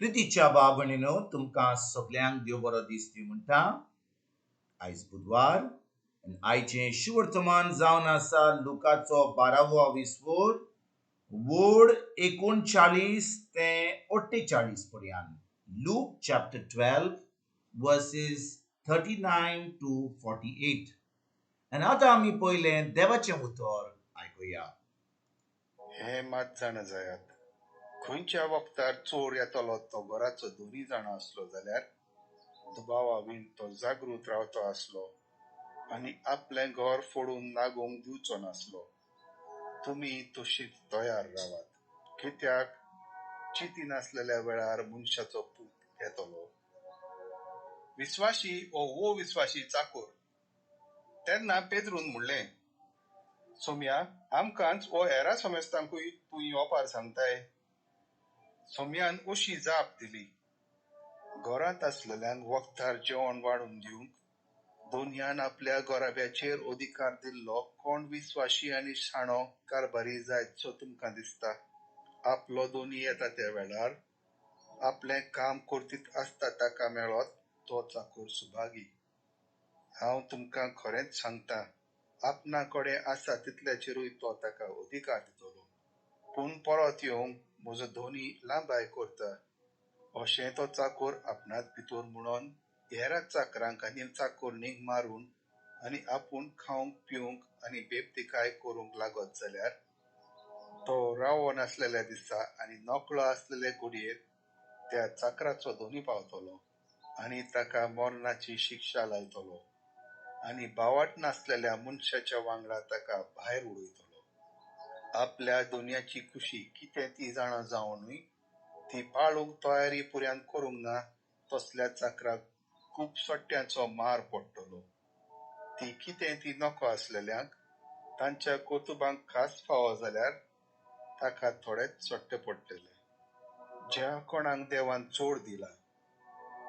प्रितीच्या भाव भयणीनो, तुमकां सगल्यांक देव बरो दीस दी म्हणटा. आयज बुधवार आनी आयचें शुवर्तमान जावन आसा लुकाचो 12वो विस्वोर वोड 39 ते 48 पर्यंत. Luke chapter 12 verses 39 to 48. आनी आतां आमी पयलें देवाचें उतर आयकुया. हें मात जाणा जायात, खंयच्या वखदार चोर येतलो तो घराचो धनी जाणा आसलो जाल्यार दुबावा वीण तो जागृत रावतो आसलो आनी आपलें घर फोडून लागूंक दिवचो नासलो. तुमी तशीच तयार रावात, कित्याक चिती नासलेल्या वेळार मनशाचो पूत येतलो. विस्वाशी वो विस्वाशी चाकोर. तेन्ना पेद्रून म्हणलें, सोम्या, आमकांच वो हेरा समेस्तांकूय तूं ही ओपार सांगताय? सोम्यान अशी जाप दिली, घरांत आसलेल्यांक वखदार जेवण वाडून दिवंक दोनयान आपल्या घराब्याचेर अधिकार दिल्लो कोण विस्वाशी आनी शाणो कारभारी जायतसो तुमकां दिसता? आपलो दोनी येता त्या वेळार आपलें काम करतीत आसता ताका मेळत तो चाकोर सुभागी. हांव तुमकां खरेंच सांगता, आपणा कडेन आसा तितल्याचेरूय तो ताका अधिकार दितलो. पूण परत येवंक म्हजो धनी लांबाय करता अशें तो चाकोर आपणात भितर म्हणून हेरा चाकरांक आनी चाकोरणीक मारून आनी आपूण खावंक पिवंक आनी बेबदिकाय करूंक लागत जाल्यार तो रावो नासलेल्या दिसा आनी नकळो आसलेले घडयेर त्या चाकराचो धनी पावतलो आनी ताका मरणाची शिक्षा लायतलो आनी बावट नासलेल्या मनशाच्या वांगडा ताका भायर उडयतलो. आपल्या दोनयाची खुशी कितें ती जाणा जावनूय ती पाळूंक तयारी पुऱ्यान करूंक ना तसल्या चाकराक खूब सट्ट्यांचो मार पडटलो. ती कितें ती नको आसलेल्यांक तांच्या कर्तुबांक खास फावो जाल्यार ताका थोडेच सट्टे पडटले. ज्या कोणाक देवान चोड दिला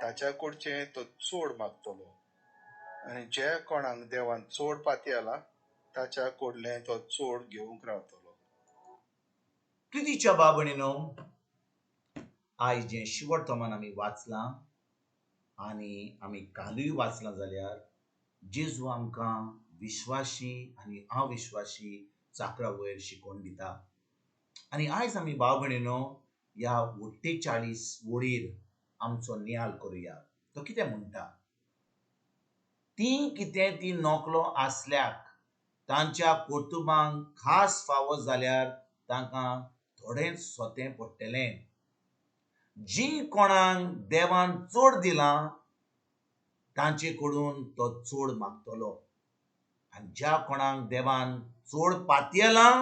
ताच्या कडचें तो चोड मागतलो आनी ज्या कोणाक देवान चोड पातयेला ताच्या कडलें तो चोड घेवंक रावतलो. प्रितीच्या भाव भयणीनो, आयज जें शिवर्तमान आमी वाचलां आनी आमी कालूय वाचलां जाल्यार जेजू आमकां विश्वाशी आनी अविश्वाशी चाकरा वयर शिकोवन दिता. आनी आयज आमी भाव भयणीनो ह्या 48 वळीर आमचो नियाळ करुया. तो कितें म्हणटा? ती कितें ती नोकलो आसल्याक तांच्या कर्तुबांक खास फावो जाल्यार तांकां थोडेंच सोतें पडटलें. जी कोणाक देवान चड दिलां तांचे कडून तो चड मागतलो आनी ज्या कोणाक देवान चड पातयेलां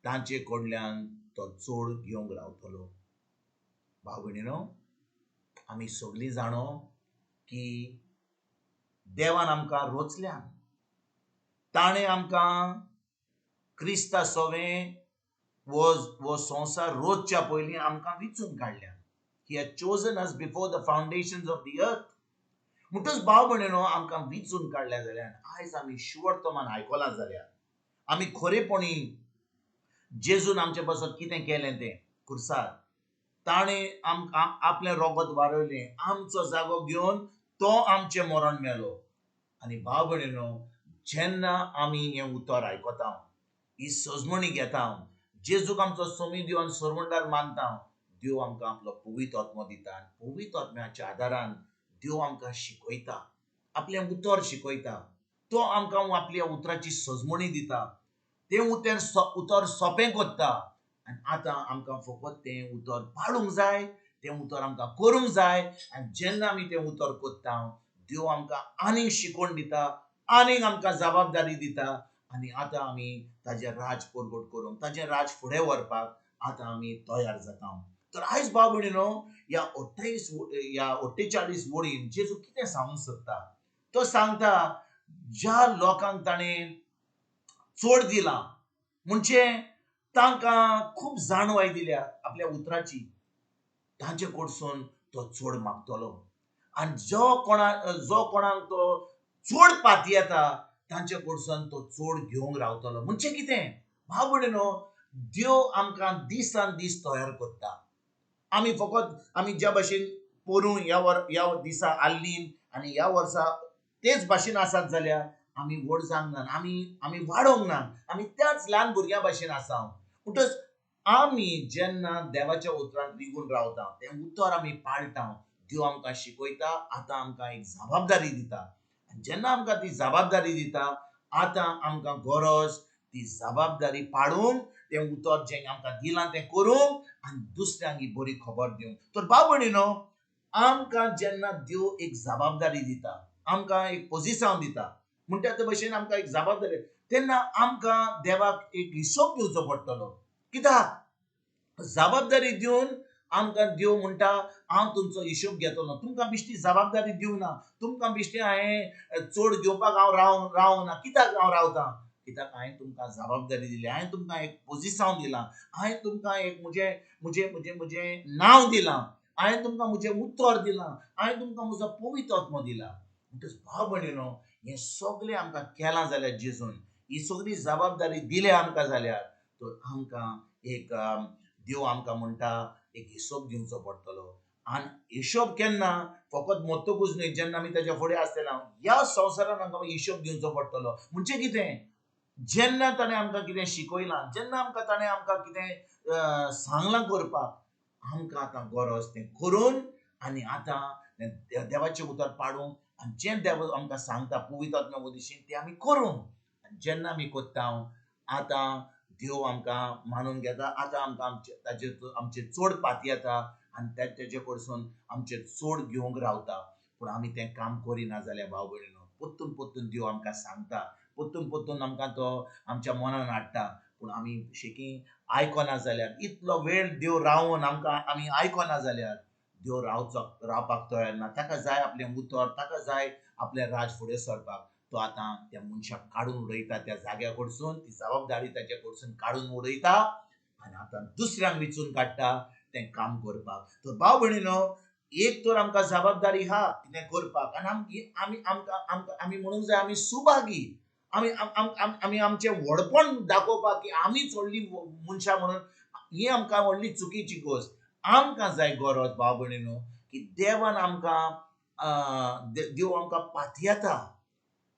तांचे कडल्यान तो चड घेवंक रावतलो. भाव भयणीनो, आमी सगळीं जाणो की देवान आमकां रोचल्यान, ताणें आमकां क्रिस्ता सोवें वो संवसार रोजच्या पयलीं आमकां विचून काडल्या. He had chosen us before the foundations of the earth. म्हणटच भाव भयणीनो, आमकां विचून काडल्या जाल्यार आयज आमी शुवर्तमान आयकलां जाल्यार आमी खरेपणी जेजून आमचे पासत कितें केलें तें खुर्सार ताणें आमकां आपलें रोगत वारयलें, आमचो जागो घेवन तो आमचें मरण मेलो. आनी भाव भयणीनो, जेन्ना आमी हें उतर आयकता, ही सजमणी घेता, जेजूक आमचो सोमी देव आनी सरवंडार मानता, देव आमकां आपलो पवित्र आत्मो दिता आनी पवित्र आत्म्याच्या आदारान देव आमकां शिकयता, आपलें उतर शिकयता. तो आमकां आपल्या उतराची सजमणी दिता, तें उतर सोंपें करता आनी आतां आमकां फकत तें उतर पाळूंक जाय, तें उतर आमकां करूंक जाय. आनी जेन्ना आमी तें उतर करता, देव आमकां आनीक शिकोवन दिता, आनीक आमकां जबाबदारी दिता आनी आतां आमी ताजें राज परगट करूंक, ताजें राज फुडें व्हरपाक आतां आमी तयार जाता. तर आयज भाव भयणीनो, ह्या 48 वळीन जेजू कितें सांगूंक सोदता? तो सांगता ज्या लोकांक ताणें चड दिलां म्हणजे तांकां खूब जाणवाय दिल्या आपल्या उतराची, तांचे कडसून तो चड मागतलो आनी जो कोणाक तो चड पातयेता तांचे कडसून तो चड घेवंक रावतलो. म्हणजे कितें भाव भयणीनो, देव आमकां दिसान दीस तयार करता. आमी फकत आमी ज्या भाशेन पोरूं ह्या दिसा आल्लीन आनी ह्या वर्सा तेच भाशेन आसात जाल्यार आमी व्हड जावंक ना, आमी वाडोवंक ना, आमी त्याच ल्हान भुरग्यां भाशेन आसा. म्हणटच आमी जेन्ना देवाच्या उतरान रिगून रावता, तें उतर आमी पाळटा, देव आमकां शिकयता, आतां आमकां एक जबाबदारी दिता. आनी जेन्ना आमकां ती जबाबदारी दिता, आतां आमकां गरज ती जबाबदारी पाळूंक, तें उतर जें आमकां दिलां तें करूंक आनी दुसऱ्यांक ही बरी खबर दिवंक. तर भाव भयणीनो, आमकां जेन्ना देव एक जबाबदारी दिता, आमकां एक पोजिसांव दिता, म्हणटा ते भशेन आमकां एक जबाबदारी, तेन्ना आमकां देवाक एक हिशोब दिवचो पडटलो. कित्याक जबाबदारी दिवन आमकां देव म्हणटा हांव तुमचो हिशोब घेतलो, तुमकां बेश्टी जबाबदारी दिवना, तुमकां बेश्टी हांवें चड घेवपाक हांव रावना. कित्याक हांव रावतां? कित्याक हांवें तुमकां जबाबदारी दिली, हांवें तुमकां एक पोजिसांव दिलां, हांवें तुमकां एक म्हजें म्हजें म्हजें म्हजें नांव दिलां, हांवें तुमकां म्हजें उतर दिलां, हांवें तुमकां म्हजो पवित्र आत्मो दिला. म्हणटच भाव भयणीनो, हें सगळें आमकां केलां जाल्यार जेजून ही सगळी जबाबदारी दिल्या आमकां जाल्यार, तर आमकां एक देव आमकां म्हणटा एक हिशोब दिवचो पडटलो. आनी हिशोब केन्ना फकत मरतकूच न्हय, जेन्ना आमी ताच्या फुडें आसतना ह्या संवसारान आमकां हिशोब दिवचो पडटलो. म्हणजे कितें, जेन्ना ताणें आमकां कितें शिकयलां, जेन्ना आमकां ताणें आमकां कितें सांगलां करपाक, आमकां आतां गरज तें करून आनी आतां देवाचें उतर पाडूंक आनी जें देव आमकां सांगता पवित्र आत्म्या वरवीं तें आमी करूंक. आनी जेन्ना आमी करता, आतां देव आमकां मानून घेता, आतां आमकां आमचे ताचेर आमचेर चड पातयेता आनी ताचे कडसून आमचेर चड घेवंक रावता. पूण आमी तें काम करिना जाल्यार भाव भयणीनो, परतून परतून देव आमकां सांगता, परतून परतून आमकां तो आमच्या मनान हाडटा, पूण आमी शेकी आयकना जाल्यार, इतलो वेळ देव रावून आमकां आमी आयकना जाल्यार देव रावपाक तयार ना. ताका जाय आपलें उतर, ताका जाय आपलें राज फुडें सरपाक. तो आतां त्या मनशाक काडून उडयता त्या जाग्या कडसून, ती जबाबदारी ताच्या कडसून काडून उडयता आनी आतां दुसऱ्यांक विचून काडटा तें काम करपाक. तर भाव भयणीनो, एक तर आमकां जबाबदारी आहा कितें करपाक, आनी आमी आमकां आमकां आमी म्हणूंक जाय आमी सुभागी, आमी आमी आमचें व्हडपण दाखोवपाक की आमीच व्हडली मनशां म्हणून, ही आमकां व्हडली चुकीची गोश्ट. आमकां जाय गरज भाव भयणीनो की देवान आमकां देव आमकां पातयेता,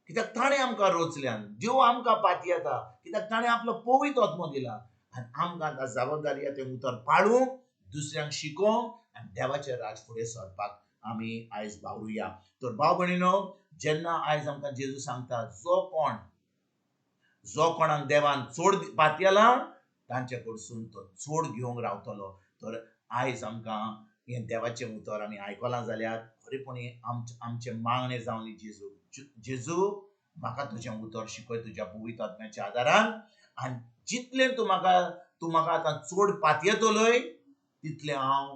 कित्याक ताणें आमकां रोचल्यान, देव आमकां पातयेता कित्याक ताणें आपलो पवित्र आत्मो दिला. आनी आमकां आतां जबाबदारी आहा तें उतर पाळूंक, दुसऱ्यांक शिकोवंक आनी देवाचें राज फुडें सरपाक आमी आयज वावरुया. तर भाव भयणीनो, जेन्ना आयज आमकां जेजू सांगता जो कोणाक देवान चड पातयेला तांचे कडसून तो चड घेवंक रावतलो. तर आयज आमकां हें देवाचें उतर आमी आयकलां जाल्यार खरेपणी आमचें मागणें जावन जेजू, जेजू म्हाका तुजें उतर शिकय तुज्या पवित्र आत्म्याच्या आदारान, आनी जितलें तूं म्हाका आतां चड पातयेतलोय तितलें हांव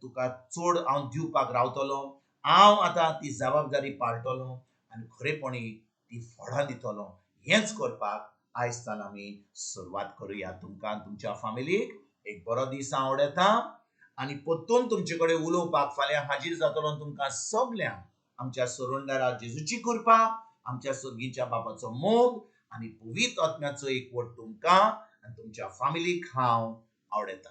तुका चड हांव दिवपाक रावतलो, हांव आतां ती जबाबदारी पाळटलो आनी खरेपणी ती फळां दितलो. हेंच करपाक आयज तान आमी सुरवात करुया. तुमकां तुमच्या फामिलीक एक बरो दीस हांव आवडटा आनी परतून तुमचे कडेन उलोवपाक फाल्यां हाजीर जातलो. तुमकां सगल्यांक आमच्या सोडणदारा जेजूची कृपा, आमच्या सर्गीच्या बापाचो मोग आनी पवित्र आत्म्याचो एकवट तुमकां आनी तुमच्या फामिलीक हांव आवडटा.